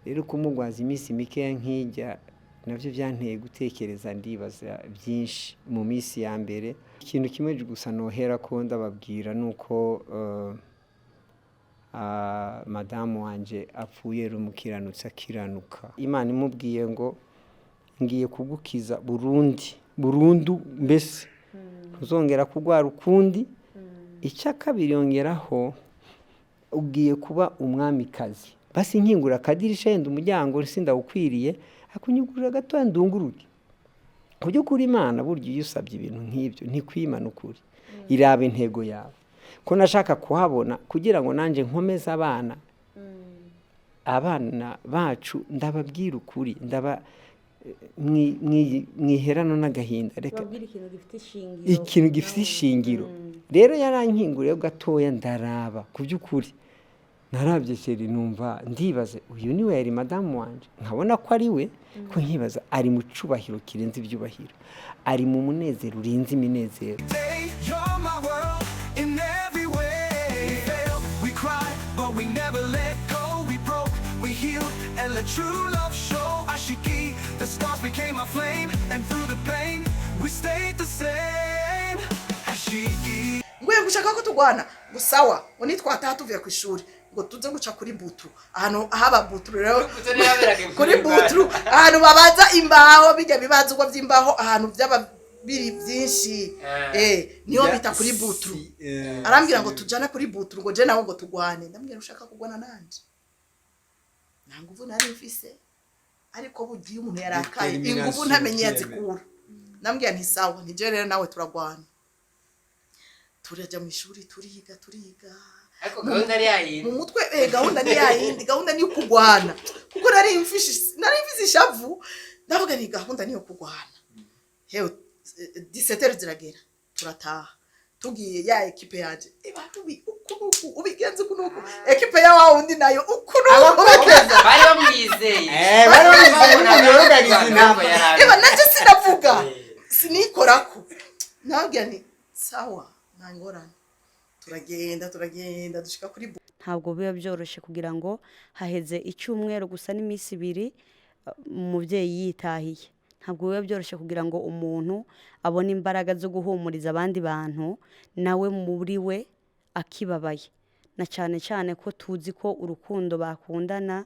Rero kumugwaza iminsi mikeya nk'ijya nabyo byanteye gutekereza, ndibaza byinshi mu minsi ya mbere. Ikintu kimwe gusa nohera ko ndababwira ni uko madamu wanje apfuye rumukiranutsi akiranuka. Imana imubwiye ngo ngiye kugukiza burundi burundu, mbese ntuzongera kurwara ukundi. Icya kabiri yongeraho ugiye kuba umwamikazi. Basi nkingura akadirisha, yenda umuryango sindawukwiriye, akunyugurura gatoya ndunguruke. Ku by'ukuri Imana burya iyo usabye ibintu nk'ibyo ntikwimana ukuri, iraba intego yawe. Ko nashaka kuhabona kugira ngo nanjye nkomeze abana bacu, ndababwira ukuri, ndaba mwiherano n'agahinda, reka babwira ikintu gifite ishingiro. Ikintu gifite ishingiro. Rero yarankinguriyeho gatoya ndaraba. Ku by'ukuri narabye chéri, numva ndibaze uyu niwe yari madamu wanje, nkabona ko ari we, ko nkibaza ari mu cubahiro kirenze ibyubahiro, ari mu munezero urenze iminezero. You're my world in every way. We fail, we cry, but we never let go. We broke, we healed, and let true love show. Ashiki, the stars became our flame, and through the pain, we stayed the same. Ashiki. Ngo gushaka ko tugwana ngo sawa, ngo nitwataha tuvuye ku ishuri ngo tuze guca kuri butru, ahantu haba butru rero. Kuri butru ahantu babaza imbaho, bijya bibazwa by'imbaho, ahantu byaba biri byinshi, niho bita kuri butru. Arambwira ngo tujane kuri butru, ngo je nawe ngo tugwane. Ndambwira ushaka kugwana nanje, nta nguvu nari mfise, ariko burya iyo umuntu yarakaye inguvu ntamenye yazikura. Ndambwira nti sawa, nije rero nawe turagwana. Turajya mu ishuri, turiga, turiga. Ariko gahunda ari yayindi. Mu mutwe gahunda ni yayindi, gahunda ni kugwana, kuko nari mfise ishavu. Ndavuga ni gahunda niyo kugwana. Hewe, 17 ziragera turataha. Tugiye ya équipe yanje iba uku nuku ubigenza uku nuku, équipe ya wa wundi nayo uku nuku ubigenza. Bari bamwizeye. Bari bamwizeye n'umuntu intambara. Eba nanje sinavuga, sinikorako. Nabwira ni sawa, nta ngorane. Turagenda, turagenda dushika kuri Ntabwo biba byoroshye kugira ngo haheze icyumweru gusa n'iminsi 2 umubyeyi yitahiye. Ntabwo biba byoroshye kugira ngo umuntu abone imbaraga zo guhumuriza abandi bantu nawe muri we akibabaye, na cyane cyane ko tuzi ko urukundo bakundana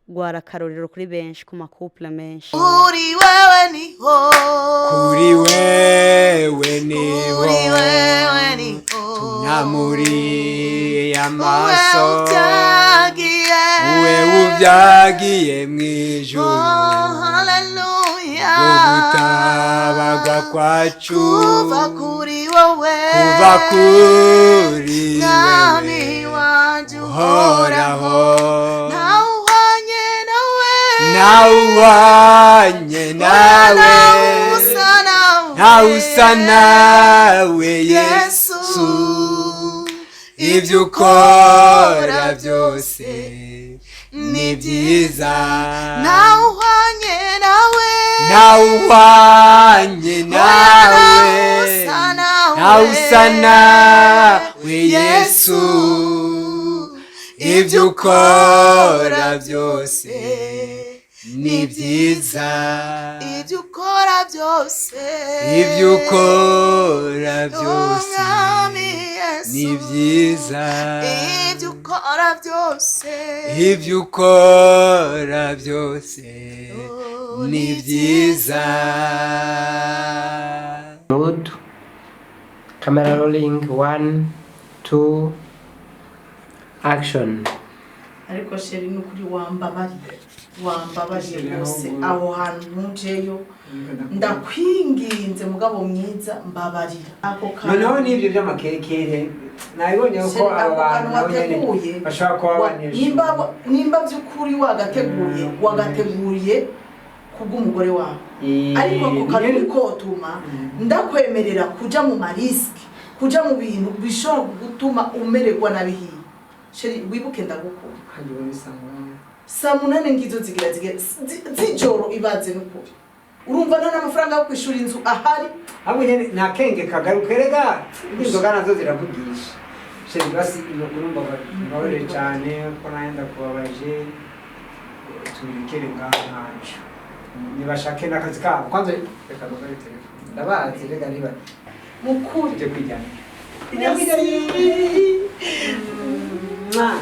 rwara akarorero kuri benshi, ku ma couples menshi. Kuri wewe niho. Kuri wewe niho. Kuri wewe niho. Tunamuriye amaso. Wewe utagiye. Wewe ubyagiye mu ijuru. Oh, haleluya. Gutabagwa kwacu. Kuva kuri wowe. Kuva kuri Mwami wewe wanje uhoraho. uhoraho. Ntawuhwanye nawe. Ntawuhwanye nawe. Ntawusa nawe. Ntawusa nawe. Yesu. Yesu, ibyo ukora byose ni byiza. Ntawuhwanye nawe. Ntawuhwanye nawe. Ntawusa nawe. Ntawusa nawe Yesu, ibyo ukora byose ni byiza. Ibyo ukora byose. Ibyo ukora byose. Umwami Yesu. Ni byiza. Ibyo ukora byose. Ibyo ukora byose ni byiza. Mood. Camera rolling. One, two, action. Ariko chéri, ni ukuri wambabariye, wambabariye rwose. Aho hantu ntujeyo, ndakwinginze mugabo mwiza, mbabarira ako kantu. Noneho n'ibyo by'amakekere nabibonye ko Chéri, abo ako bantu kantu nabo nyene wateguye bashobora kuba abanyeshuri. Nimba by'ukuri wagateguye, wagateguriye kubw'umugore wawe, ariko ako kantu ntikotuma ndakwemerera kuja mu ma risques, kuja mu bintu bishobora gutuma umererwa nabi hiye. Chéri, wibuke ndagukunda. Kandi ubu ni saa 8. Saa 8 ngizo zigira z'ijoro, ibaze n'ukuri. Urumva nta n'amafaranga yo kwishura inzu ahari. Ahubwo nyene nta kenge kagaruka erega inzoga nazo ziravugisha. Chéri, basi ni ukuri mbabarire cyane ko nanjye ndakubabaje. Tubirekere ngaho ntaco nibashake n'akazi kabo. Kwanza reka nugare telefone, ndabazi reka niba Mukuri. Tujye kwijyanira. Merci.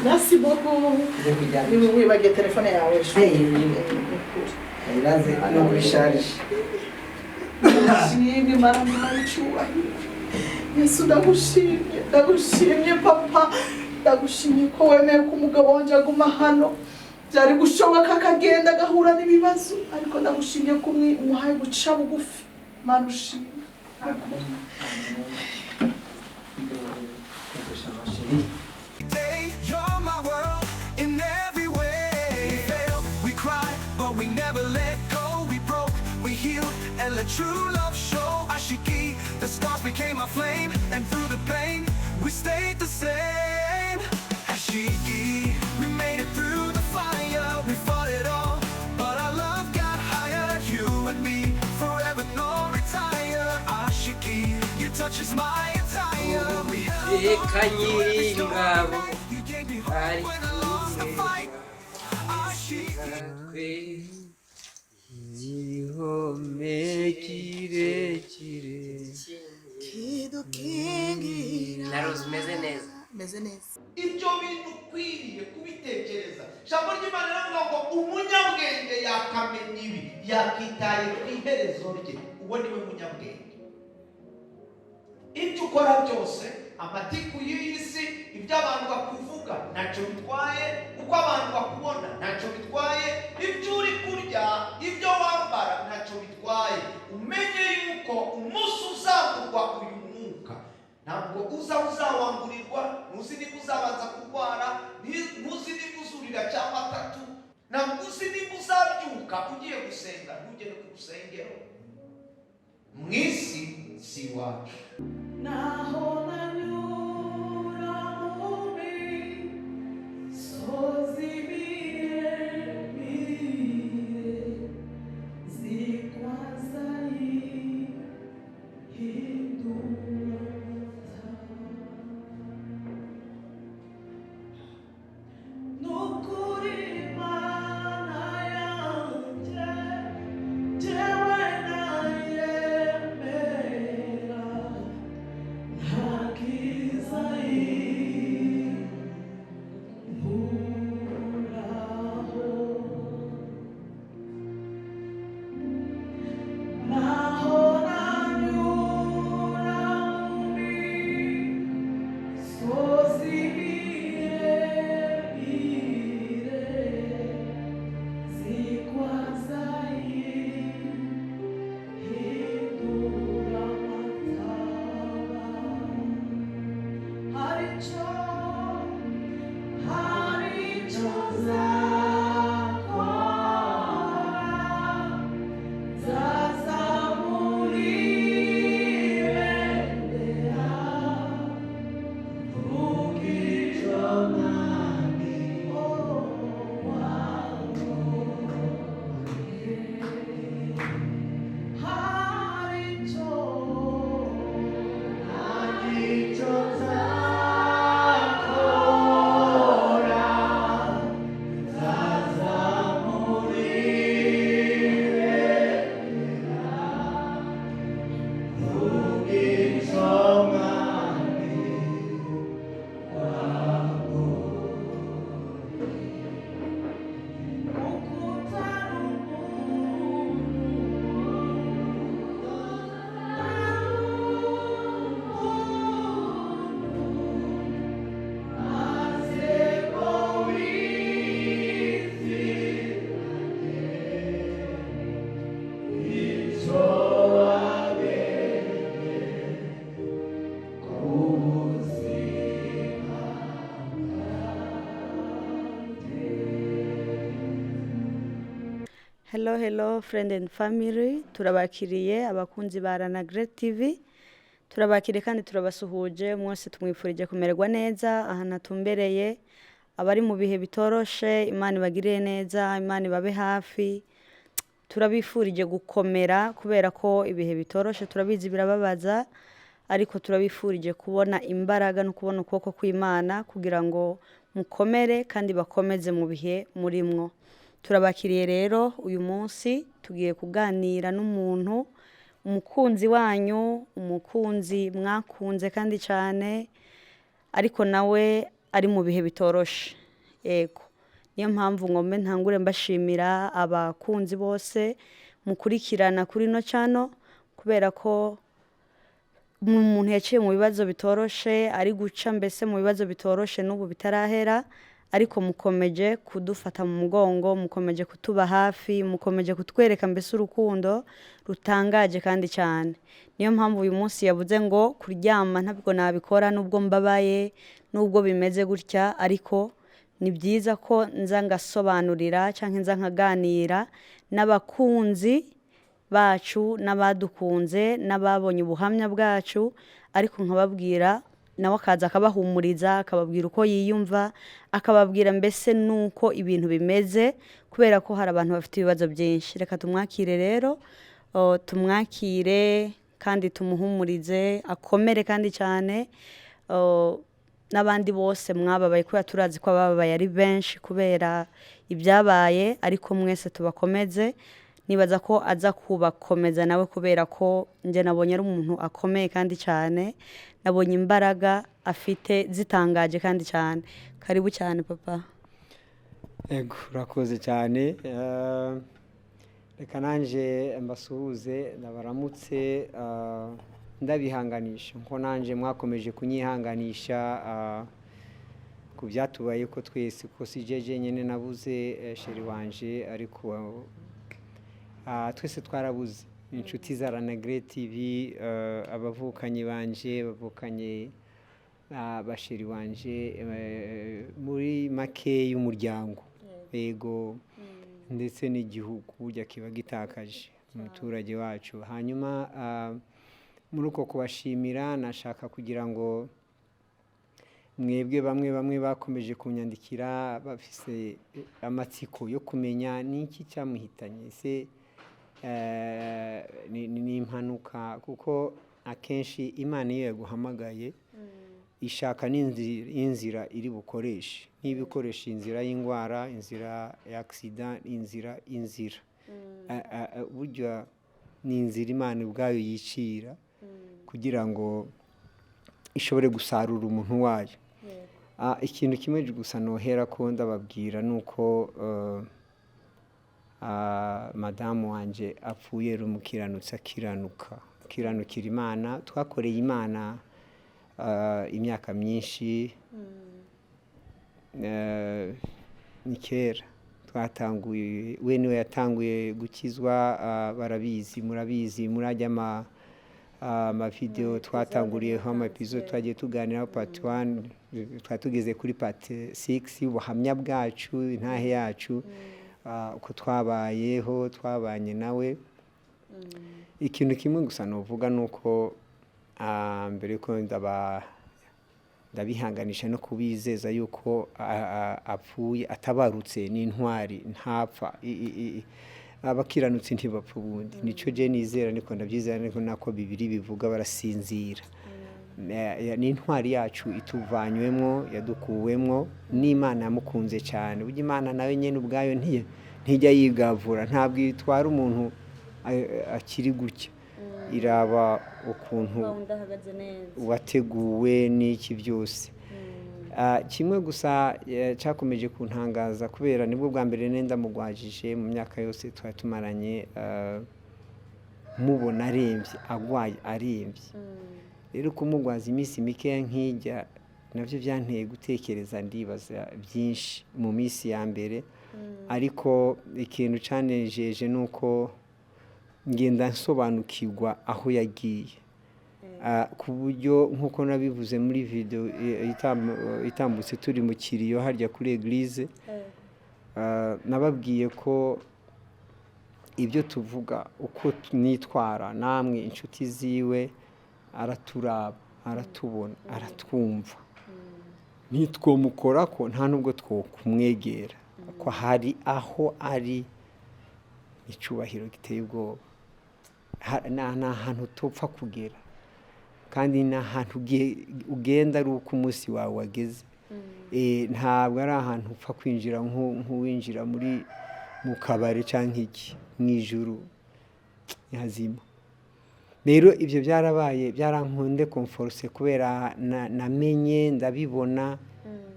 Merci beaucoup. Tujye kwijyanira. Niba wibagiye telefone yawe ejo. Hey. Mukuri. Iraze no kuri charge. Ndagushimye Mana, Mana icyubahiro. Yesu, ndagushimye, ndagushimye papa, ndagushimye ko wemeye ko umugabo wanjye aguma hano. Byari gushoboka akagenda agahura n'ibibazo, ariko ndagushimye ko umuhaye guca bugufi. Mana ushimwe. Day, you're my world in every way. We fail, we cry, but we never let go. We broke, we healed, and let true love show. Ashiki, the stars became our flame, and through the pain, we stayed the same. Ashiki, we made it through the fire, we fought it all, but our love got higher. You and me, forever no retire. Ashiki, your touch is my attire. We held on Reka through every stormy Nyiringabo night. You gave me hope ari when I lost the kumwe fight. Ashiki. natwe igihome kirekire. Kidukingira. Na Rose umeze neza. Meze neza. Ibyo bintu ukwiriye kubitekereza. Ijambo ry'Imana riravuga ngo umunyabwenge yakamenya ibi, yakitaye ku iherezo rye. Uwo ni we munyabwenge. Ibyo ukora byose, amatiku y'iyi si, ibyo abantu bakuvuga ntacyo bitwaye, uko abantu bakubona ntacyo bitwaye, ibyo uri kurya, ibyo wambara ntacyo bitwaye. Umenye yuko umunsi uzamurwa uyu mwuka, ntabwo uza uzawamburirwa. Ntuzi niba uzabanza kurwara, ntuzi niba uzurira cyangwa atatu, ntabwo uzi niba uzabyuka ugiye gusenga ntugere ku rusengero. Mu isi si iwacu. Naho nanyura mu misozi miremire, zikwaza ihindura. Nukuri Imana yanjye, jyewe nayemera, nta kiza inkuraho. Naho nanyura mu misozi miremire, zikwaza ihindura amataba. Hari icyo nzakora, nzazamura ibendera, mvuga icyo Mwami wankoreye. Hari icyo, hari icyo nzakora, nzazamura ibendera, mvuga icyo Mwami wankoreye. Kuko utari Hello, hello, friend and family. Turabakiriye abakunzi ba Rana Great TV. Turabakiriye kandi turabasuhuje mwese, tumwifurije kumererwa neza ahantu hatumbereye. Abari mu bihe bitoroshe, Imana ibagirire neza, Imana ibabe hafi. Turabifurije gukomera kubera ko ibihe bitoroshe, turabizi birababaza, ariko turabifurije kubona imbaraga no kubona ukuboko kw'Imana kugira ngo mukomere kandi bakomeze mu bihe murimwo. Turabakiriye rero uyu munsi tugiye kuganira n'umuntu, umukunzi wanyu, umukunzi mwakunze kandi cyane, ariko nawe ari mu bihe bitoroshe. Yego, niyo mpamvu ngombe ntangure mbashimira abakunzi bose mukurikirana kuri ino cano, kubera ko umuntu yaciye mu bibazo bitoroshe, ari guca mbese mu bibazo bitoroshe n'ubu bitarahera, ariko mukomeje kudufata mu mugongo, mukomeje kutuba hafi, mukomeje kutwereka mbese urukundo rutangaje kandi cyane. Niyo mpamvu uyu munsi yavuze ngo kuryama ntabwo nabikora nubwo mbabaye, nubwo bimeze gutya, ariko ni byiza ko nza ngasobanurira cyangwa nza nkaganira n'abakunzi bacu n'abadukunze n'ababonye ubuhamya bwacu, ariko nkababwira nawe akaza akabahumuriza, akababwira uko yiyumva, akababwira mbese n'uko ibintu bimeze, kubera ko hari abantu bafite ibibazo byinshi. Reka tumwakire rero, tumwakire kandi tumuhumurize, akomere kandi cyane, n'abandi bose mwababaye, kubera turazi ko abababaye ari benshi kubera ibyabaye, ariko mwese tubakomeze. Nibaza ko aza kubakomeza nawe, kubera ko njye nabonye ari umuntu akomeye kandi cyane, nabonye imbaraga afite zitangaje kandi cyane. Karibu cyane papa. Ego, urakoze cyane. Reka nanjye mbasuhuze, ndabaramutse, ndabihanganisha nko nanjye mwakomeje kunyihanganisha ku byatubaye ko twese, ko si jeje nyine nabuze chéri wanje, ariko twese twarabuze inshuti za Ranagre TV, abavukanyi banje, bavukanye ba chéri wanje, muri make y'umuryango, yego, ndetse n'igihugu burya kiba gitakaje umuturage wacu. Hanyuma muri uko kubashimira, nashaka kugira ngo mwebwe bamwe bamwe bakomeje kunyandikira bafise amatsiko yo kumenya n'iki cyamuhitanye, ese ni impanuka? Kuko akenshi Imana iyo yaguhamagaye ishaka n'inzira iri bukoreshe, niba ikoresha inzira y'indwara, inzira ya accident, inzira burya ni inzira Imana ubwayo yicira kugira ngo ishobore gusarura umuntu wayo. Ikintu kimwe gusa nohera ko ndababwira ni uko madamu wanje apfuye ari umukiranutsi, akiranuka, akiranukira Imana. Twakoreye Imana imyaka myinshi. Ni kera twatanguye, we niwe yatanguye gukizwa, barabizi, murabizi, murajya amavideo twatanguriyeho, ama episode twagiye tuganiraho, part 1, twari tugeze kuri part 6 y'ubuhamya bwacu, intahe yacu, uko twabayeho, twabanye nawe. Ikintu kimwe gusa nuvuga ni uko mbere yuko ndabihanganisha no kubizeza yuko apfuye atabarutse n'intwari, ntapfa. Abakiranutsi ntibapfa ubundi, nico je nizera, niko ndabyizera, niko nako Bibiri bivuga, barasinzira. Ni intwari yacu ituvanywemo, yadukuwemwo n'Imana yamukunze cyane. Burya Imana nayo nyene ubwayo ntijya yigavura, ntabwo itwara umuntu akiri gutya, iraba ukuntu ndahagaze neza, wateguwe n'iki byose. Kimwe gusa cyakomeje kuntangaza, kubera nibwo bwa mbere nenda mugwajije mu myaka yose twari tumaranye, mubona arembye, agwaye arembye. Rero kumugwaza iminsi mikeya nk'ijya nabyo byanteye gutekereza, ndibaza byinshi mu minsi ya mbere. Ariko ikintu cyanejeje ni uko ngenda nsobanukirwa aho yagiye, ku buryo nk'uko nabivuze muri video itambutse turi mu kiriyo harya kuri église, nababwiye ko ibyo tuvuga, uko nitwara, namwe inshuti ziwe, araturaba, aratubona, aratwumva. Ntitwomukora ko nta nubwo twokumwegera, ko hari aho ari icyubahiro giteye ubwoba. Ni ahantu utopfa kugera, kandi ni ahantu ugenda ari uko umunsi wawe wageze. Ntabwo ari ahantu upfa kwinjira nk'uwinjira muri Mu kabari cyangwa iki, mu ijuru ni hazima. Rero ibyo byarabaye, byarankunde komforose kubera namenye, ndabibona,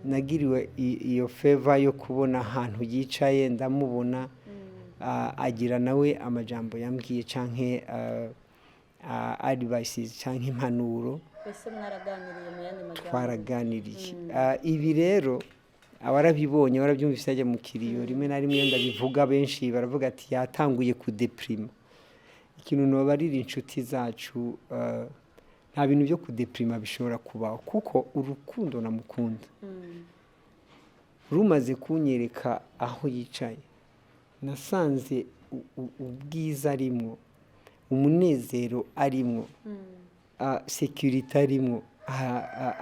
nagiriwe iyo faveur yo kubona ahantu yicaye, ndamubona. Agira nawe amajambo yambwiye canke advices canke impanuro. Ese mwaraganiriye mu yandi majambo? Twaraganiriye. Ibi rero abarabibonye barabyumvise, ajya mu kiriyo. Rimwe na rimwe iyo ndabivuga, benshi baravuga ati yatanguye kudeprima. Ikintu nobarira inshuti zacu, nta bintu byo kudeprima bishobora kubaho, kuko urukundo namukunda rumaze kunyereka aho yicaye, nasanze ubwiza arimwo, umunezero arimwo, sécurité arimwo,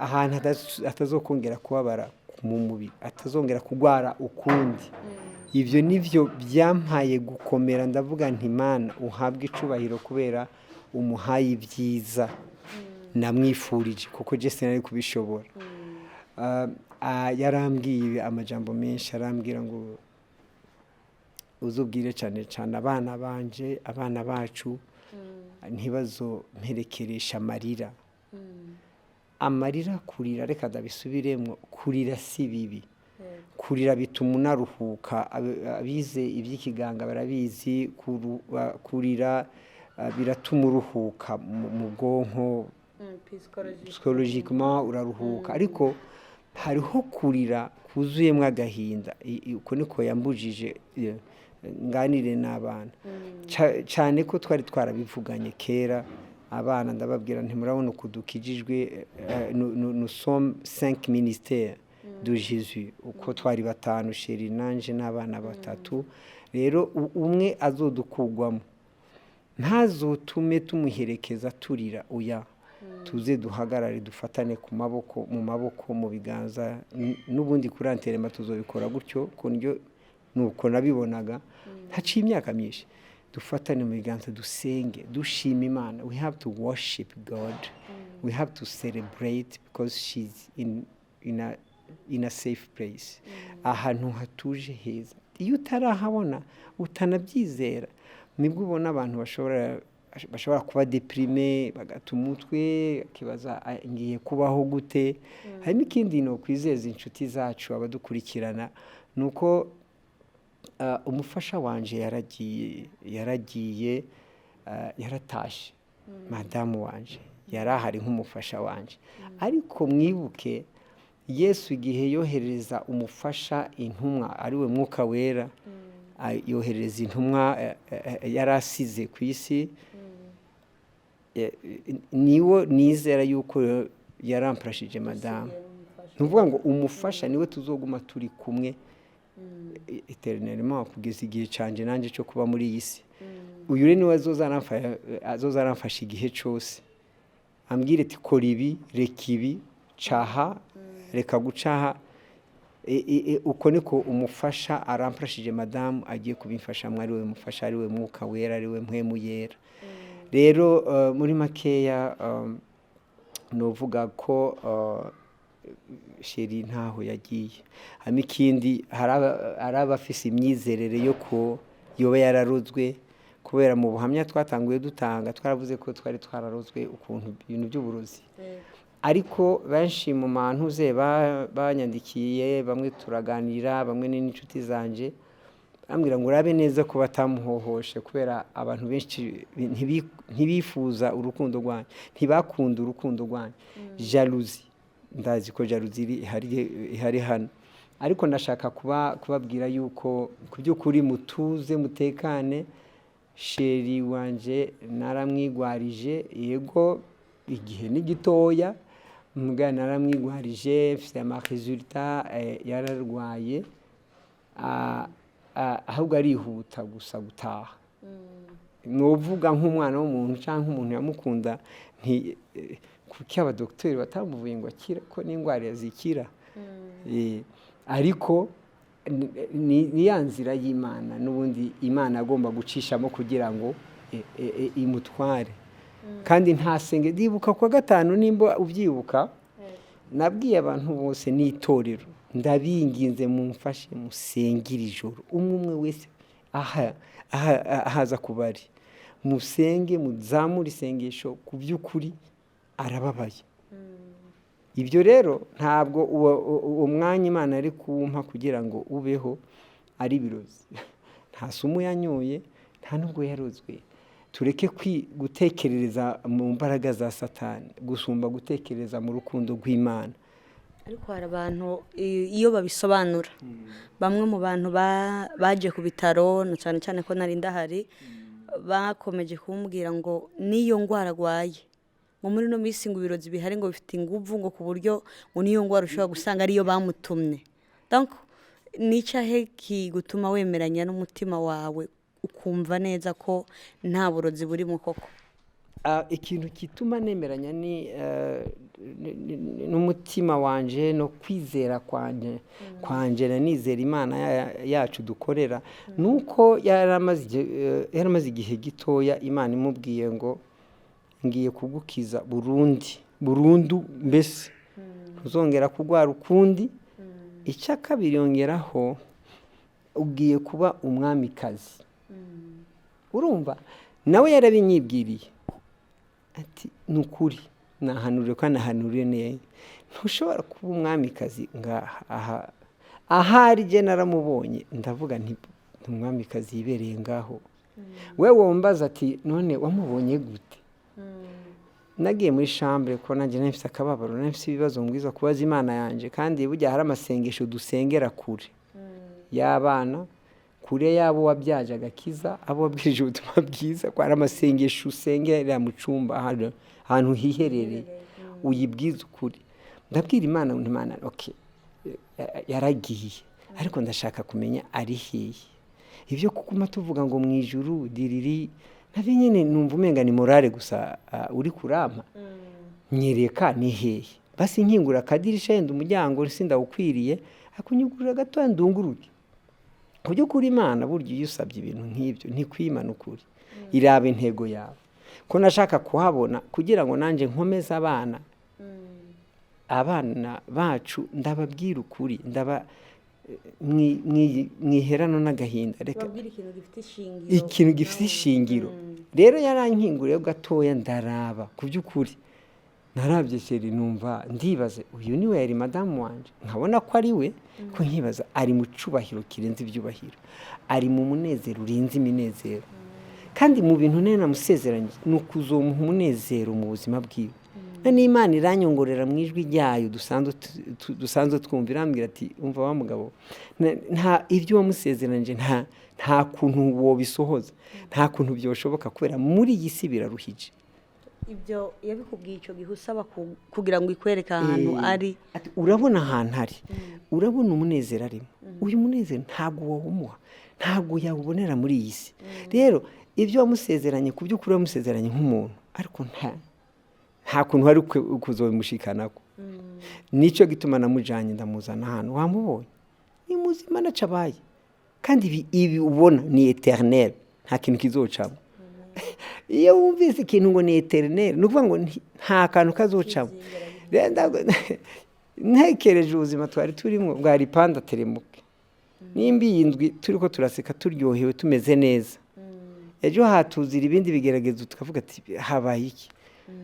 ahantu atazokongera kubabara mu mubiri, atazongera kurwara ukundi. Ibyo nibyo byampaye gukomera. Ndavuga nti: "Mana, uhabwe icubahiro kubera umuhaye ibyiza namwifurije, kuko je sinari kubishobora." Yarambwiye amajambo menshi, arambwira ngo uzubwire cyane cyane abana banje, abana bacu, ntibazomperekeresha amarira. Amarira, kurira, reka ndabisubiremo, kurira si bibi. Kurira bituma unaruhuka. Abize iby'ikiganga barabizi, kurira biratuma uruhuka mu bwonko, psychologiquement uraruhuka. Ariko hariho kurira kuzuyemo agahinda. Uko niko yambujije nganire n'abana. Cyane ko twari twarabivuganye kera, abana ndababwira nti: "Murabona uku dukijijwe, nous sommes cinq ministères de Jésus." Uko twari batanu, chéri nanje n'abana batatu. Rero umwe azodukugwamo, ntazotume tumuherekeza turira. Oya, tuze duhagarare, dufatane ku maboko, mu maboko, mu biganza. N'ubundi kuri enterrement tuzobikora gutyo, ku ndyo nuko nabibonaga haciye imyaka myinshi. Dufatane mu biganza, dusenge, dushima Imana. We have to worship God, we have to celebrate because she's in a safe place, ahantu hatuje heza. Iyo utarahabona, utanabyizera, nibwo ubona abantu bashobora kuba déprimé, bagata umutwe, akibaza: "Ah, ngiye kubaho gute?" Harimo ikindi ni ukwizeza inshuti zacu, abadukurikirana, ni uko umufasha wanje yaragiye, yaragiye, yaratashe. Madamu wanje yari ahari nk'umufasha wanje, ariko mwibuke Yesu igihe yohereza umufasha intumwa, ariwe Mwuka Wera, yohereza intumwa yari asize ku isi. Niwo nizera yuko yaramfashije madamu. Ni ukuvuga ngo umufasha niwe tuzoguma turi kumwe éternellement kugeza igihe canje nanjye cyo kuba muri iyi si. Uyu rero niwe azoza aramfasha igihe cyose, ambwire ati: "Kora ibi, reka ibi, caha, reka gucaha." Uko niko umufasha aramfashije madamu agiye kubimfashamo, ari we mufasha, ari we Mwuka Wera, ari we Mpwemu Yera. Rero muri makeya, novuga ko chéri ntaho yagiye. Hama ikindi, hari abafise imyizerere yo ko yoba yararozwe, kubera mu buhamya twatanguye dutanga twaravuze ko twari twararozwe ukuntu ibintu by'uburozi. Ariko benshi mu mantuze banyandikiye, bamwe turaganira, bamwe ni n'inshuti zanje, bambwira ngo urabe neza ko batamuhohoshe, kubera abantu benshi ntibifuza urukundo rwanyu, ntibakunda urukundo rwanyu. Jalousie, ndazi ko jalousie ihari hano, ariko ndashaka kubabwira yuko ku by'ukuri mutuze, mutekane. Chéri wanje naramwigwarije, yego igihe ni gitoya, mbwa naramwigwarije, mfite ama résultats. Yararwaye, ahubwo arihuta gusa gutaha. Nuvuga nk'umwana w'umuntu cyangwa umuntu yamukunda, nti kuki abadogiteri batamuvuye ngo akire, ko n'indwara zikira? Ariko ni ya nzira y'Imana n'ubundi Imana agomba gucishamo kugira ngo imutware. Kandi ntasenge. Ndibuka kuwa gatanu, nimba ubyibuka, nabwiye abantu bose n'itorero: "Ndabinginze, mumfashe musengere ijoro, umwe umwe wese." Aha ahaza kuba ari, musenge, muzamure isengesho. Ku by'ukuri arababaye. Ibyo rero ntabwo uwo mwanya Imana ari kuwumpa kugira ngo ubeho ari ibirozi. Nta sumu yanyoye, nta nubwo yarozwe. Tureke gutekerereza mu mbaraga za Satani gusumba gutekereza mu rukundo rw'Imana. Ariko hari abantu iyo babisobanura, bamwe mu bantu baje ku bitaro, na cyane cyane ko nari ndahari, bakomeje kumbwira ngo n'iyo ndwara arwaye, ngo muri ino minsi ngo ibirozi bihari ngo bifite inguvu, ngo ku buryo ngo n'iyo ndwara ushobora gusanga ariyo bamutumye. Donc ni kigutuma wemeranya n'umutima wawe, ukumva neza ko nta burozi burimo koko? Ikintu gituma nemeranya ni n'umutima wanje no kwizera kwanje na nizera Imana yacu dukorera, nuko yaramaze igihe gitoya Imana imubwiye ngo ngiye kugukiza burundi burundu, mbese ntuzongera kurwara ukundi. Icya kabiri yongeraho, ugiye kuba umwamikazi. Urumva nawe yarabinyibwiriye ati ni ukuri nahanuriwe kandi nahanuriwe neza, ntushobora kuba umwamikazi ngaha. Aha ahari jye naramubonye, ndavuga nti ni umwamikazi yibereye ngaho. We wombaza ati none wamubonye gute? Nagiye muri chambre ko nanjye nari mfite akababaro, nari mfite ibibazo, mbwiza kubaza Imana yanjye. Kandi burya hari amasengesho dusengera kure y'abana, kure y'abo wabyaje agakiza, abo wabwirije ubutumwa bwiza, ko hari amasengesho usengera mu cyumba, ahantu hiherereye, uyibwiza ukuri. Ndabwira Imana nti Imana, okay, yaragiye, ariko ndashaka kumenya ari hehe. Ibyo kuguma tuvuga ngo mu ijuru diriri, nabyo nyine numva umenga ni morale gusa uri kurampa. Nyereka ni hehe basi, nkingura akadirisha, yenda umuryango sindawukwiriye, akunyugurura gatoya ndunguruke. Ku by'ukuri Imana burya iyo usabye ibintu nk'ibyo ntikwimana ukuri, iraba intego yawe. Ko nashaka kuhabona kugira ngo nanjye nkomeze abana bacu, ndababwira ukuri, ndaba mwiherano n'agahinda, reka babwira ikintu gifite ishingiro. Ikintu gifite ishingiro. Rero yarankinguriye gatoya, ndaraba. Ku by'ukuri narabye chéri, numva ndibaze uyu niwe yari madamu wanje, nkabona ko ari we, ko nkibaza ari mu cubahiro kirenze ibyubahiro, ari mu munezero urenze iminezero. Kandi mu bintu nari namusezeranye ni ukuzomuha umunezero mu buzima bwiwe. Na n'Imana iranyongorera mu ijwi ryayo dusanzwe twumva, irambwira ati umva wa mugabo, nta ibyo wamusezeranyije, nta kuntu wobisohoza, nta kuntu byoshoboka, kubera muri iyi si biraruhije. Ibyo yabikubwiye icyo gihe usaba kugira ngo ikwereke ahantu ari? Ati urabona ahantu ari, urabona umunezero arimo, uyu munezero ntabwo wawumuha, ntabwo yawubonera muri iyi si. Rero ibyo wamusezeranye, ku by'ukuri wamusezeranye nk'umuntu, ariko nta kuntu wari kuzobimushikanako. Nicyo gituma namujanye ndamuzana ahantu wamubonye, ni muzima nacabaye. Kandi ibi ubona ni éternel, nta kintu kizocamo. Iyo wumvise ikintu ngo ni éternel, ni ukuvuga ngo nta kantu kazocamo. Rero ntekereje ubuzima twari turimo bwari panda teremuke. Nimba iyi ndwi turi ko turaseka, turyohewe, tumeze neza, ejo hatuzira ibindi bigeragezo, tukavuga ati habaye iki?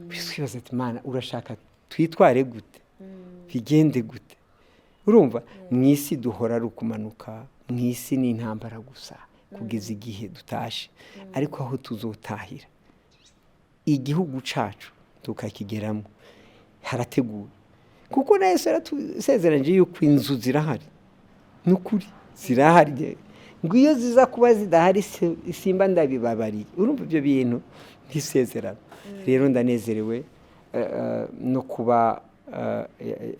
Twibaza ati Mana, urashaka twitware gute, bigende gute? Urumva mu isi duhora ari ukumanuka, mu isi ni intambara gusa kugeza igihe dutashe. Ariko aho tuzotahira igihugu cacu tukakigeramo harateguwe, kuko na Yesu yaratusezeranyije yuko inzu zirahari. Ni ukuri zirahari, ngo iyo ziza kuba zidahari simba ndabibabariye. Urumva ibyo bintu nk'isezerano. Rero ndanezerewe no kuba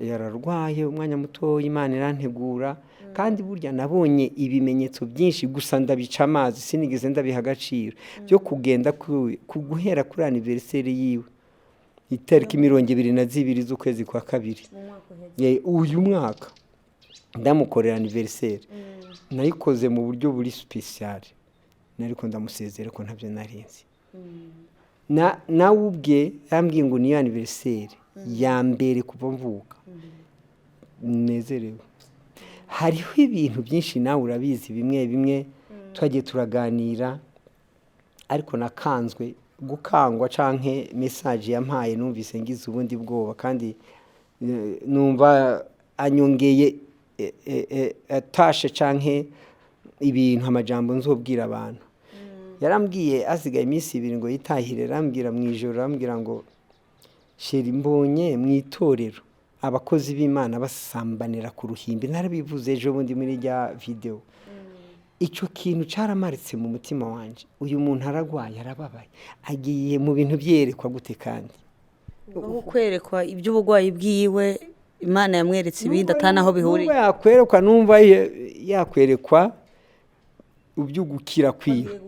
yararwaye umwanya muto, Imana irantegura. Kandi burya nabonye ibimenyetso byinshi gusa ndabica amazi, sinigeze ndabiha agaciro, byo kugenda guhera kuri anniversaire yiwe, itariki 22 z'ukwezi kwa kabiri uyu mwaka. Ndamukorera anniversaire, nayikoze mu buryo buri spécial, nariko ndamusezera ko ntabyo narinzi. Na nawe ubwe yambwiye ngo niyo anniversaire ya mbere kuva mvuka nezerewe. Hariho ibintu byinshi, nawe urabizi, bimwe bimwe. Twagiye turaganira, ariko nakanzwe gukangwa canke message yampaye, numvise ngize ubundi bwoba, kandi numva anyongeye tashe canke ibintu, amajambo nzobwira abantu. Yarambwiye hasigaye iminsi 2 ngo yitahire, arambwira mu ijoro, arambwira ngo: "Chéri, mbonye mu itorero abakozi b'Imana basambanira ku ruhimbi." Narabivuze ejo bundi muri rya video. Icyo kintu cyaramaritse mu mutima wanje. Uyu muntu aragwaye, arababaye, agiye mu bintu byerekwa gute kandi? Aho kwerekwa iby'uburwayi bwiwe, Imana yamweretse ibindi atari aho bihuriye. Numva yakwerekwa, numva yakwerekwa iby'ugukira kwiwe,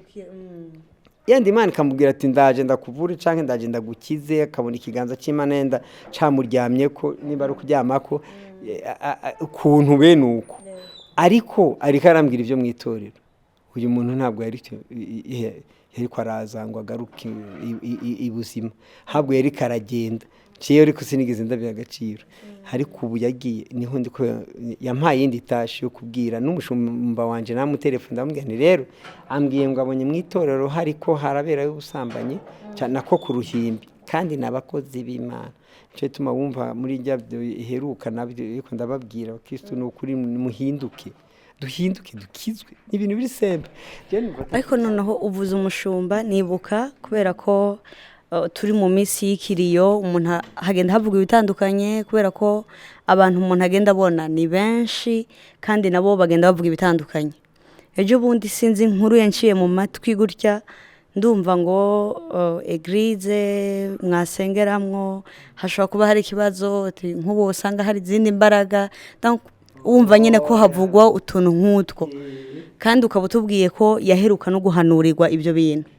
yenda Imana ikamubwira ati: "Ndaje ndakuvure" cyangwa "Ndaje ndagukize", akabona ikiganza cy'Imana yenda camuryamye ko, niba ari ukuryama ko ukuntu bene uko. Ariko ariko arambwira ibyo mu itorero. Uyu muntu ntabwo yari yariko araza ngo agaruke ibuzima, ahubwo yariko aragenda. Jewe ariko sinigeze ndabiha agaciro, ariko ubu yagiye niho ndi ko yampaye iyindi tashi yo kubwira n'umushumba wanje. Namutelefone, ndamubwira nti: "Rero ambwiye ngo abonye mu itorero hariko haraberayo ubusambanyi nako ku ruhimbi, kandi n'abakozi b'Imana." Nico gituma wumva muri rya video iheruka nabyo, ariko ndababwira abakristo, ni ukuri muhinduke, duhinduke, dukizwe. Ni ibintu biri simple. Jewe numva Ariko noneho uvuze umushumba, nibuka kubera ko turi mu minsi y'ikiriyo, umuntu hagenda havuga ibitandukanye, kubera ko abantu umuntu agenda abona ni benshi, kandi nabo bagenda bavuga ibitandukanye. Ejo bundi sinzi inkuru yanciye mu matwi gutya, ndumva ngo église mwasengeramwo hashobora kuba hari ikibazo, ati nk'ubu usanga hari izindi mbaraga. Donc, wumva nyine ko havugwa utuntu nk'utwo, kandi ukaba utubwiye ko yaheruka no guhanurirwa ibyo bintu.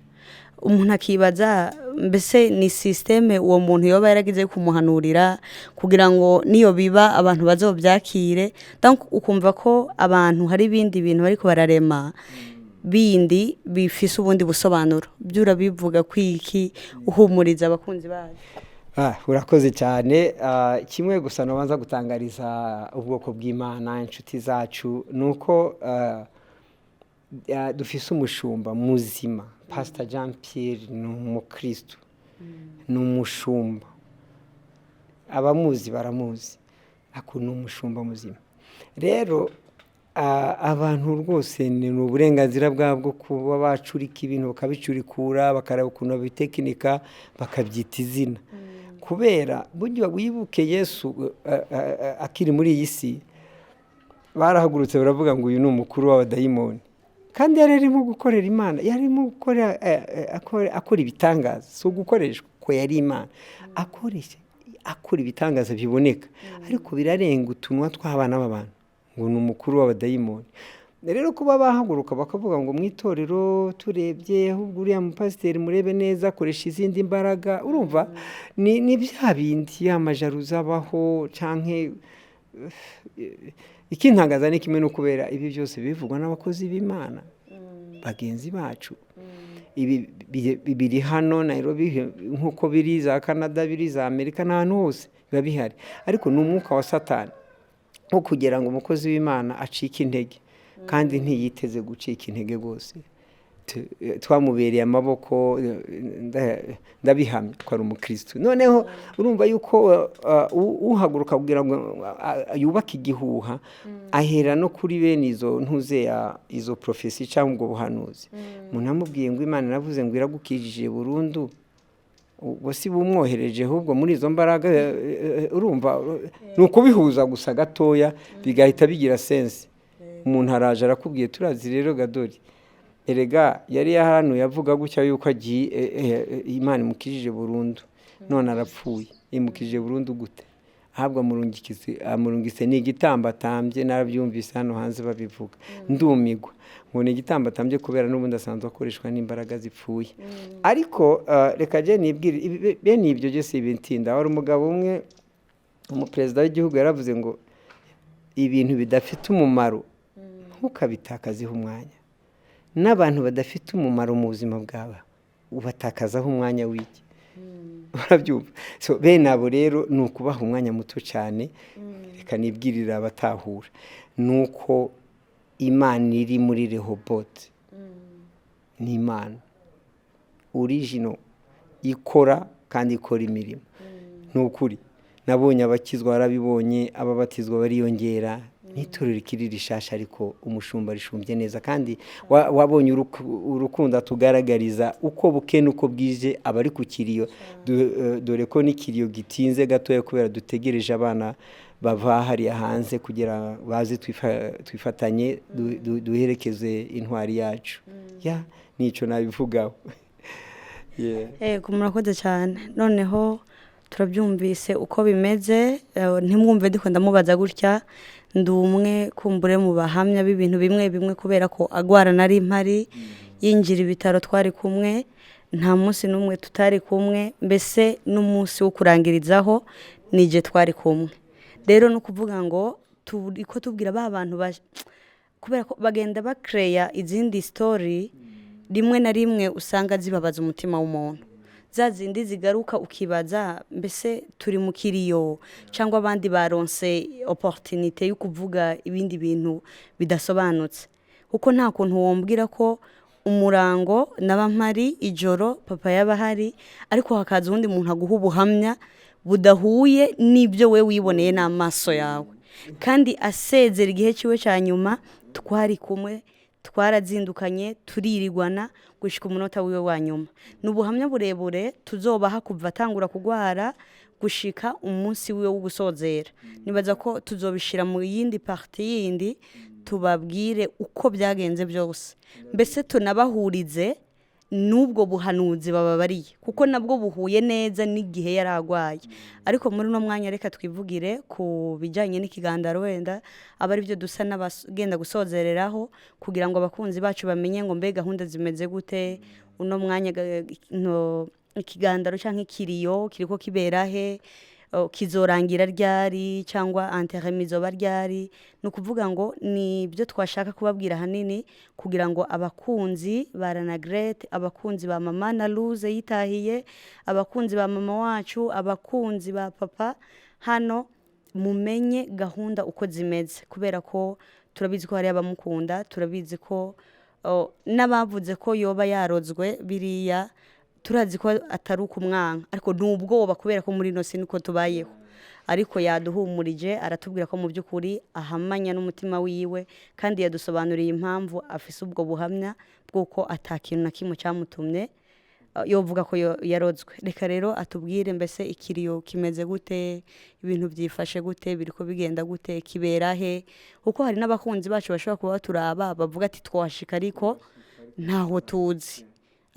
Umuntu akibaza mbese ni système uwo muntu yoba yaragize yo kumuhanurira kugira ngo niyo biba abantu bazobyakire. Donc ukumva ko abantu hari ibindi bintu bariko bararema bindi bifise ubundi busobanuro. Byo urabivuga kwiki, uhumuriza abakunzi bacu? Ah, urakoze cyane. Kimwe gusa nabanza gutangariza ubwoko bw'Imana, inshuti zacu, ni uko dufise umushumba muzima. Pastor Jean Pierre ni umukristo, ni umushumba, abamuzi baramuzi, ako ni umushumba muzima. Rero abantu rwose ni uburenganzira bwabo kuba bacurika ibintu, bakabicurikura, bakareba ukuntu babitekinika, bakabyita izina. Kubera burya wibuke Yesu akiri muri iyi si, barahagurutse baravuga ngo uyu ni umukuru w'abadayimoni, kandi yari arimo gukorera Imana, yari arimo gukora akora ibitangaza. Si ugukoreshwa ko yari Imana akoresha, akora ibitangaza biboneka, ariko birarenga utunwa tw'abana b'abantu ngo ni umukuru w'abadayimoni. Rero kuba bahaguruka bakavuga ngo mu itorero turebye ahubwo uriya mupasiteri murebe neza akoresha izindi mbaraga, urumva ni bya bindi ya majaruzi abaho. Canke ikintangaza ni kimwe no kubera ibi byose bivugwa n'abakozi b'Imana bagenzi bacu. Ibi biri hano Nairobi nk'uko biri za Canada, biri za Amerika, n'ahantu hose biba bihari, ariko ni umwuka wa Satani nko kugira ngo umukozi w'Imana acike intege, kandi ntiyiteze gucika intege rwose. Twamubereye amaboko, ndabihamya ko ari umukristo. Noneho urumva yuko uhaguruka kugira ngo yubake igihuha, ahera no kuri bene izo ntuze ya izo prophétie cyangwa ubwo buhanuzi. Umuntu amubwiye ngo Imana iravuze ngo iragukijije burundu, ubwo si bumwohereje ahubwo muri izo mbaraga. Urumva ni ukubihuza gusa gatoya bigahita bigira sense. Umuntu araje arakubwiye, turazi rero gadori erega yari yahanuye avuga gutya yuko agiye Imana imukijije burundu, none arapfuye. Imukijije burundu gute? Ahubwo amurungitse ni igitambo atambye. Narabyumvise hano hanze babivuga, ndumigwa, ngo ni igitambo atambye kubera n'ubundi asanzwe akoreshwa n'imbaraga zipfuye. Ariko reka je nibwire bene ibyo byose ibintinda. Wari umugabo umwe, umuperezida w'igihugu, yaravuze ngo ibintu bidafite umumaro ntukabitakazeho umwanya, n'abantu badafite umumaro mu buzima bwawe ubatakazaho umwanya w'iki? Urabyumva? So bene abo rero ni ukubaha umwanya muto cyane. Reka nibwirire abatahura ni uko Imana iri muri Rehobote. Ni Imana original ikora kandi ikora imirimo. Ni ukuri, nabonye abakizwa barabibonye, ababatizwa bariyongera, n'itorero rikiri rishasha, ariko umushumba rishumbye neza. Kandi wabonye urukundo atugaragariza uko buke n'uko bwije, abari ku kiriyo. Dore ko n'ikiriyo gitinze gatoya kubera dutegereje abana bava hariya hanze kugira baze twifatanye duherekeze intwari yacu. Ya, nicyo nabivugaho. Yeah. Yego, murakoze cyane. Noneho turabyumvise uko bimeze. Ntimwumve ndiko ndamubaza gutya, ndi umwe kumbure mu bahamya b'ibintu bimwe bimwe, kubera ko agwara nari mpari, yinjira ibitaro twari kumwe, nta munsi n'umwe tutari kumwe, mbese n'umunsi wo kurangirizaho nije twari kumwe. Rero ni ukuvuga ngo turi ko tubwira ba bantu kubera ko bagenda bakereya izindi story, rimwe na rimwe usanga zibabaza umutima w'umuntu, za zindi zigaruka ukibaza mbese turi mu kiriyo cyangwa abandi baronse opportunité yo kuvuga ibindi bintu bidasobanutse, kuko nta kuntu wombwira ko umurango naba mpari, ijoro papa yaba ahari, ariko hakaza uwundi muntu aguha ubuhamya budahuye n'ibyo we wiboneye n'amaso yawe. Kandi asezera igihe cyiwe cya nyuma twari kumwe, twarazindukanye, turirigwana gushika umunota wiwe wa nyuma. Ni ubuhamya burebure tuzobaha kuva atangura kugwara gushika umunsi wiwe wo gusozera. Nibaza ko tuzobishira mu yindi partie yindi, tubabwire uko byagenze byose, mbese tunabahurize n'ubwo buhanuzi bababariye, kuko nabwo buhuye neza n'igihe yari agwaye. Ariko muri uno mwanya reka twivugire ku bijyanye n'ikigandaro, wenda aba ari byo dusa n'abagenda gusozereraho, kugira ngo abakunzi bacu bamenye ngo mbe gahunda zimeze gute uno mwanya, ikigandaro cyangwa ikiriyo kiriko kibera he, kizorangira ryari, cyangwa enterrement izoba ryari. Ni ukuvuga ngo ni ibyo twashaka kubabwira ahanini, kugira ngo abakunzi ba Ranagrete, abakunzi ba mama na Luze yitahiye, abakunzi ba mama wacu, abakunzi ba papa hano, mumenye gahunda uko zimeze, kubera ko turabizi ko hari abamukunda, turabizi ko n'abavuze ko yoba yarozwe biriya, turazi ko atari ukumwanka, ariko ni ubwoba, kubera ko muri ino si niko tubayeho. Ariko yaduhumurije, aratubwira ko mu by'ukuri ahamanya n'umutima wiwe, kandi yadusobanuriye impamvu afise ubwo buhamya bw'uko ata kintu na kimwe cyamutumye yovuga ko yarozwe. Reka rero atubwire mbese ikiriyo kimeze gute, ibintu byifashe gute, biriko bigenda gute, kibera he, kuko hari n'abakunzi bacu bashobora kuba baturaba bavuga ati twashika ariko ntaho tuzi.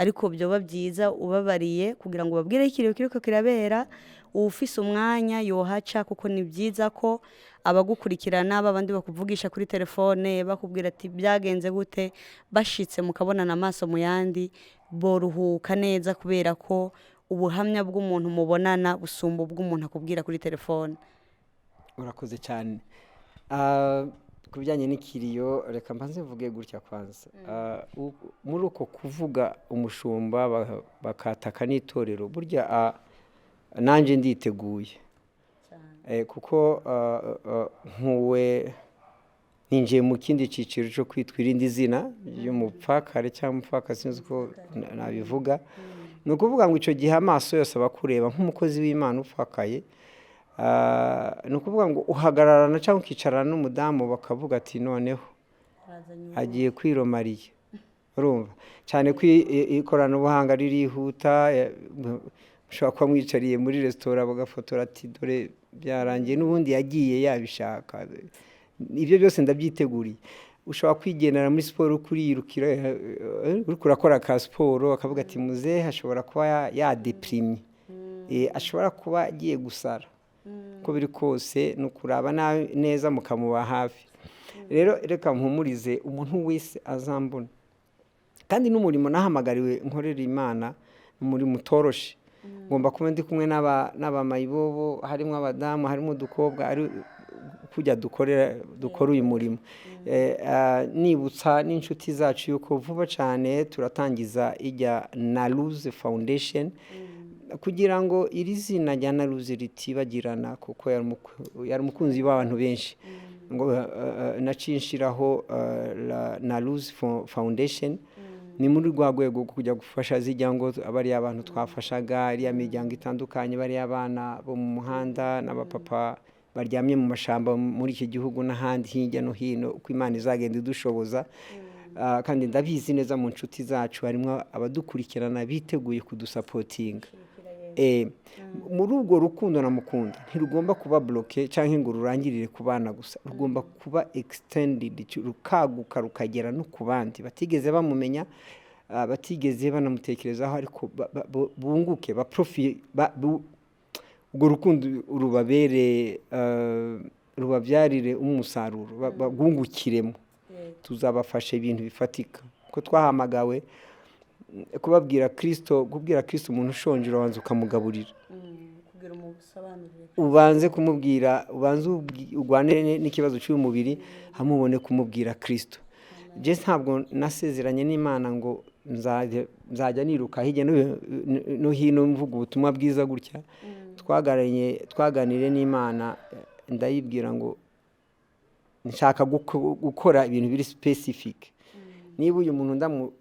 Ariko byoba byiza ubabariye kugira ngo babwire ikiriyo kiriko kirabera, uwufise umwanya yohaca, kuko ni byiza ko abagukurikirana babandi bakuvugisha kuri telefone bakubwira ati byagenze gute, bashitse mukabonana amaso mu yandi boruhuka neza, kubera ko ubuhamya bw'umuntu mubonana busumba ubw'umuntu akubwira kuri telefone. Urakoze cyane. Ku bijyanye n'ikiriyo, reka mbanze mvuge gutya kwanza. Muri uko kuvuga umushumba bakataka n'itorero, burya nanjye nditeguye. Kuko nkuwe ninjiye mu kindi cyiciro cyo kwitwa irindi zina ry'umupfakare cyangwa umupfakazi, sinzi uko nabivuga. Ni ukuvuga ngo icyo gihe amaso yose aba akureba nk'umukozi w'Imana upfakaye. Ni ukuvuga ngo uhagararana cyangwa ukicarana n'umudamu bakavuga ati noneho agiye kwiromariya. Urumva cyane ko ikoranabuhanga ririhuta, mushobora kuba mwicariye muri resitora bagafotora ati dore byarangiye, n'ubundi yagiye yabishaka. Ibyo byose ndabyiteguriye. Ushobora kwigendera muri siporo kuriyirukira, uriko urakora ka siporo, akavuga ati muzehe ashobora kuba yadepirimye, ashobora kuba agiye gusara. Uko biri kose ni ukuraba neza mukamuba hafi. Rero reka mpumurize umuntu wese azambona, kandi n'umurimo nahamagariwe nkorera Imana ni umurimo utoroshe. Ngomba kuba ndi kumwe n'abamayibobo, harimo abadamu, harimo udukobwa, ari kujya dukora uyu murimo. Nibutsa n'inshuti zacu yuko vuba cyane turatangiza ijya Naluze Foundation, kugira ngo iri zina rya Naluze ritibagirana, kuko yari umukunzi w'abantu benshi. Ngo naciye nshiraho Naluze Foundation. Ni muri rwa rwego rwo kujya gufasha zijya ngo bariya abantu twafashaga, iriya miryango itandukanye, bariya abana bo mu muhanda n'abapapa baryamye mu mashamba muri iki gihugu n'ahandi hirya no hino, uko Imana izagenda idushoboza. Kandi ndabizi neza mu nshuti zacu harimo abadukurikirana biteguye kudusapotinga. Muri urwo rukundo namukunda ntirugomba kuba bloqué cyangwa ngo rurangirire ku bana gusa, rugomba kuba extended, rukaguka rukagera no ku bandi batigeze bamumenya, batigeze banamutekerezaho, ariko bunguke urwo rukundo rubabere, rubabyarire umusaruro, bagungukiremo. Tuzabafasha ibintu bifatika ko twahamagawe kubabwira Kirisito, kubwira Kirisito. Umuntu ushonje urabanza ukamugaburira, kugira umusobanurire. Ubanze kumubwira, ubanze urwane n'ikibazo cy'uyu mubiri, hamubone kumubwira Kirisito. Je ntabwo nasezeranye n'Imana ngo nzajya niruka hirya no hino mvuga ubutumwa bwiza gutya. Twaganiriye n'Imana, ndayibwira ngo nshaka gukora ibintu biri specific. Niba uyu muntu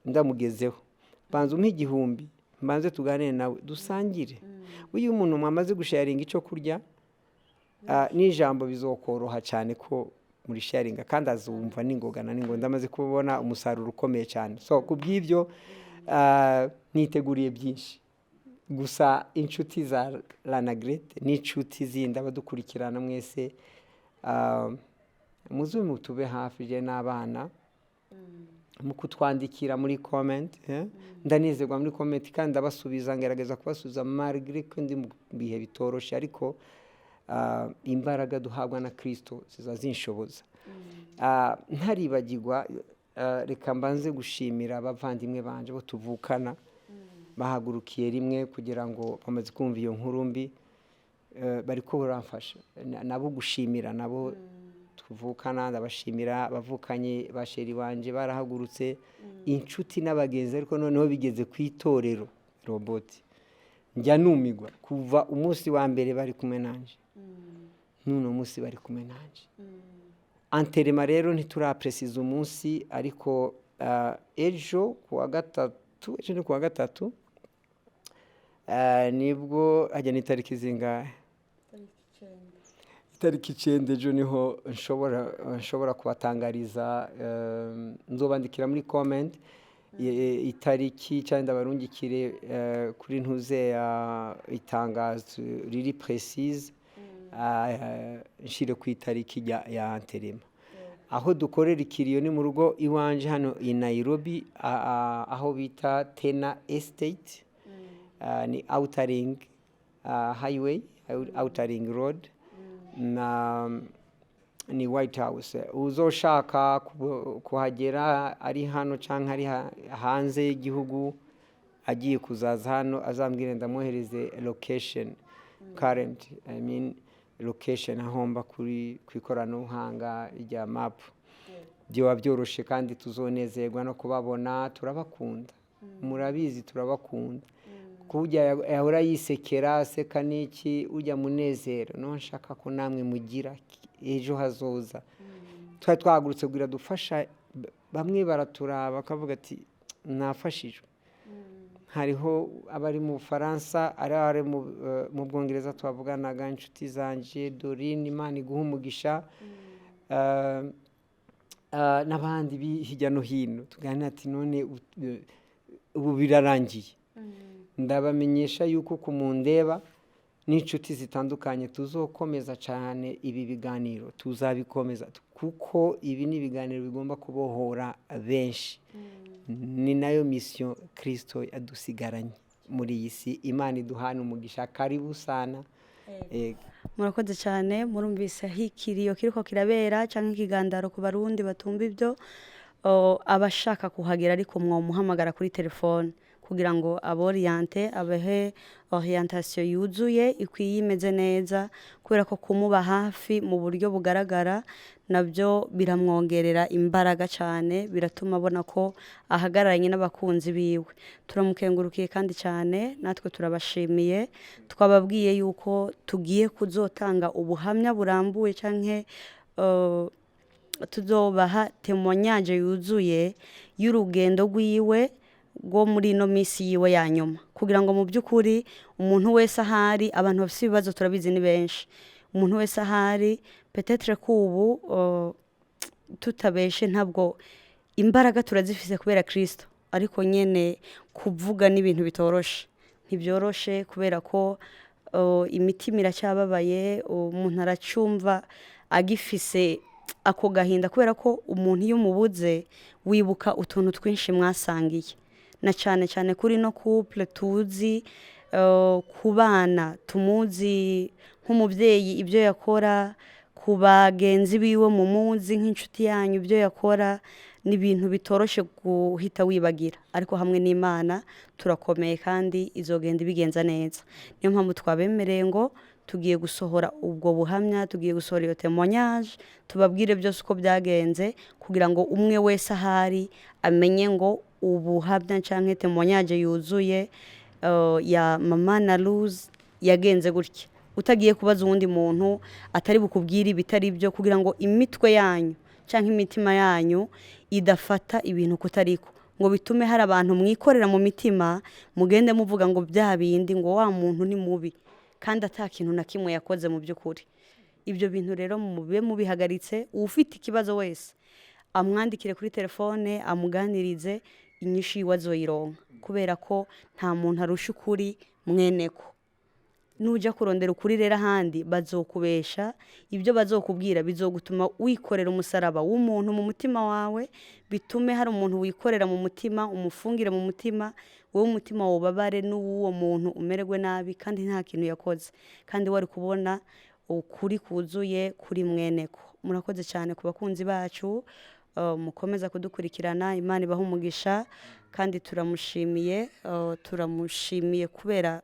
ndamugezeho, banza umpe 1000, mbanze tuganire nawe, dusangire. Uyu muntu mwamaze gusharinga icyo kurya n'ijambo, bizokoroha cyane ko muri sharinga, kandi azumva n'ingoga na n'ingoga. Ndamaze kubona umusaruro ukomeye cyane. So ku bw'ibyo, niteguriye byinshi. Gusa inshuti za Lanagrete n'inshuti zindi, abadukurikirana mwese, muze mutube hafi je n'abana mu kutwandikira muri comment. Ndanezerwa muri comment kandi ndabasubiza, ngerageza kubasubiza malgré ko ndi mu bihe bitoroshe, ariko imbaraga duhabwa na Kristo ziza zinshoboza. Ntaribagirwa, reka mbanze gushimira abavandimwe banje bo tuvukana bahagurukiye rimwe kugira ngo bamaze kumva iyo nkuru mbi, bariko baramfasha. Nabo gushimira nabo tuvukana, ndabashimira. Abavukanye ba chéri wanje barahagurutse, inshuti n'abagenzi, ariko noneho bigeze ku itorero roboti njya numigwa. Kuva umunsi wa mbere bari kumwe nanje, n'uno munsi bari kumwe nanje. Enterrement rero ntiturapresiza umunsi, ariko ejo ku wa gatatu, ejo ni ku wa gatatu, nibwo hajya n'itariki zingahe? Itariki 9. Ejo niho nshobora kubatangariza. Nzobandikira muri comment itariki cyangwa ndabarungikire kuri ntuze ya itangazo riri précise, nshire ku itariki ya enterrement. Aho dukorera ikiriyo ni mu rugo iwanje hano i Nairobi, aho bita Tena Estate. Ni Outer Ring Highway, Outer Ring Road, na ni White House. Uzoshaka kuhagera ari hano cyangwa ari hanze y'igihugu agiye kuzaza hano, azambwire ndamwohereze location current, I mean location ahomba kuri ku ikoranabuhanga rya map. Byoba byoroshe kandi tuzonezerwa no kubabona. Turabakunda, murabizi, turabakunda. Kujya yahora yisekera, aseka n'iki ujya munezero no nshaka ko namwe mugira ejo hazoza. Twari twahagurutse kugira dufasha bamwe, baraturaba bakavuga ati nafashijwe. Hariho abari mu Bufaransa, ari abari mu Bwongereza twavuganaga, inshuti zanje Dorine, Imana iguha umugisha, n'abandi hirya no hino tuganira ati none ubu birarangiye. Ndabamenyesha yuko ku mundeba n'inshuti zitandukanye tuzokomeza cyane ibi biganiro, tuzabikomeza kuko ibi ni ibiganiro bigomba kubohora benshi. Ni nayo mission Kristo yadusigaranye muri iyi si. Imana iduhana umugisha. Karibu sana. Ego. Murakoze cyane. Murumvise aho ikiriyo kiriko kirabera cyangwa ikigandaro ku Barundi batumva ibyo. Abashaka kuhagera ariko mwomuhamagara kuri telefone kugira ngo aboriyante, abahe orientation yuzuye ikwiye, imeze neza, kubera ko kumuba hafi mu buryo bugaragara nabyo biramwongerera imbaraga cyane, biratuma abona ko ahagararanye n'abakunzi biwe. Turamukengurukiye kandi cyane, natwe turabashimiye. Twababwiye yuko tugiye kuzotanga ubuhamya burambuye canke Tuzobaha témoignage yuzuye y'urugendo rwiwe rwo muri ino minsi yiwe ya nyuma, kugira ngo mu by'ukuri umuntu wese ahari, abantu bafite ibibazo turabizi ni benshi, umuntu wese ahari, peut-être ko ubu tutabeshe, ntabwo imbaraga turazifise kubera Kirisito, ariko nyene kuvuga n'ibintu bitoroshe, ntibyoroshe, kubera ko imitima iracyababaye, umuntu aracyumva agifise ako gahinda, kubera ko umuntu iyo umubuze wibuka utuntu twinshi mwasangiye, na cyane cyane kuri no couple tuzi, ku bana tumuzi nk'umubyeyi ibyo yakora, ku bagenzi biwe mumuzi nk'inshuti yanyu ibyo yakora, ni ibintu bitoroshe guhita wibagira. Ariko hamwe n'Imana turakomeye kandi izogenda ibigenza neza. Niyo mpamvu twabemereye ngo tugiye gusohora ubwo buhamya, tugiye gusohora iyo témoignage, tubabwire byose uko byagenze, kugira ngo umwe wese ahari amenye ngo ubuhamya canke témoignage yuzuye ya mama na Luz yagenze gutya, utagiye kubaza uwundi muntu atari bukubwire ibitari byo, kugira ngo imitwe yanyu cyangwa imitima yanyu idafata ibintu kutariko, ngo bitume hari abantu mwikorera mu mitima, mugende muvuga ngo bya bindi, ngo wa muntu ni mubi, kandi ata kintu na kimwe yakoze mu by'ukuri. Ibyo bintu rero mube mubihagaritse. Ufite ikibazo wese amwandikire kuri telefone, amuganirize, inyishu yiwe azoyironka, kubera ko nta muntu arusha ukuri mweneko. Nujya kurondera ukuri rero ahandi, bazokubesha. Ibyo bazokubwira bizogutuma wikorera umusaraba w'umuntu mu mutima wawe, bitume hari umuntu wikorera mu mutima, umufungire mu mutima wowe, umutima wubabare n'uw'uwo muntu umererwe nabi, kandi nta kintu yakoze, kandi wari kubona ukuri kuzuye kuri mweneko. Murakoze cyane ku bakunzi bacu mukomeza kudukurikirana. Imana ibaha umugisha, kandi turamushimiye, turamushimiye kubera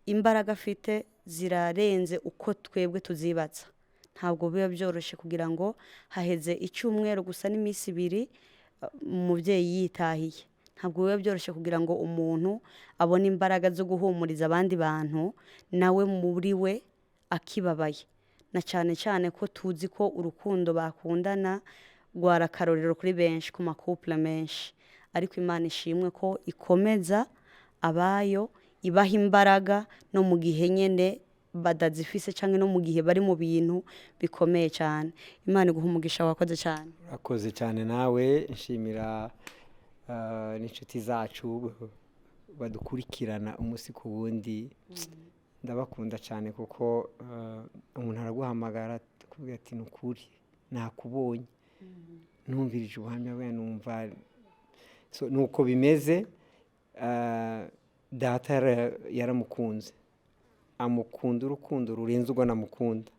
imbaraga afite zirarenze uko twebwe tuzibaza. Ntabwo biba byoroshye kugira ngo haheze icyumweru gusa n'iminsi 2 umubyeyi yitahiye. Ntabwo biba byoroshye kugira ngo umuntu abone imbaraga zo guhumuriza abandi bantu nawe muri we akibabaye, na cyane cyane ko tuzi ko urukundo bakundana rwara akarorero kuri benshi, ku ma couple menshi. Ariko Imana ishimwe ko ikomeza abayo, ibaha imbaraga no mu gihe nyine badazifise cyangwa no mu gihe bari mu bintu bikomeye cyane. Imana iguha umugisha, wakoze cyane. Urakoze cyane nawe. Nshimira n'inshuti zacu badukurikirana umunsi ku wundi. Ndabakunda cyane, kuko umuntu araguhamagara akubwira ati: "Ni ukuri nakubonye, numvirije ubuhamya bwe, numva." So, nuko bimeze. Data yaramukunze, amukunda urukundo rurenze urwo namukunda,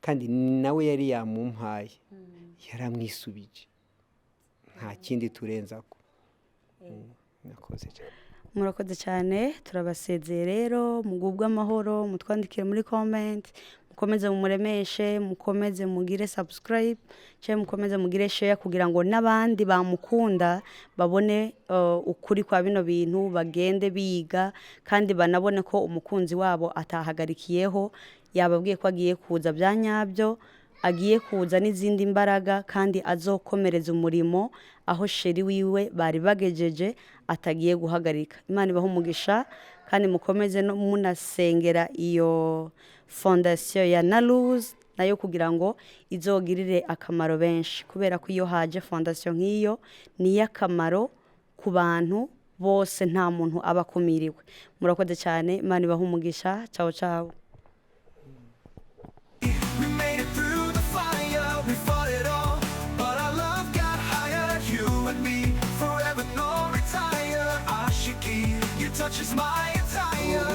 kandi nawe yari yamumpaye, yaramwisubije. Nta kindi turenzako. Nakoze cyane. Murakoze cyane. Turabasezeye rero, mugubwe amahoro. Mutwandikire muri comment, mukomeze mumuremeshe, mukomeze mugire subscribe cyangwa mukomeze mugire share, kugira ngo n'abandi bamukunda babone ukuri kwa bino bintu, bagende biga kandi banabone ko umukunzi wabo atahagarikiyeho. Yababwiye ko agiye kuza bya nyabyo, agiye kuza n'izindi mbaraga, kandi azokomereza umurimo aho chéri wiwe bari bagejeje, atagiye guhagarika. Imana ibahe umugisha, kandi mukomeze no munasengera iyo fondation ya Naluz nayo, kugira ngo izogirire akamaro benshi, kubera ko iyo haje fondation nk'iyo ni iy'akamaro ku bantu bose, nta muntu aba akumiriwe. Murakoze cyane, Imana ibahe umugisha. Ciao ciao. We made it through the fire, we fought it all, but our love got higher. You and me, forever no retire. Ashiki, your touch is my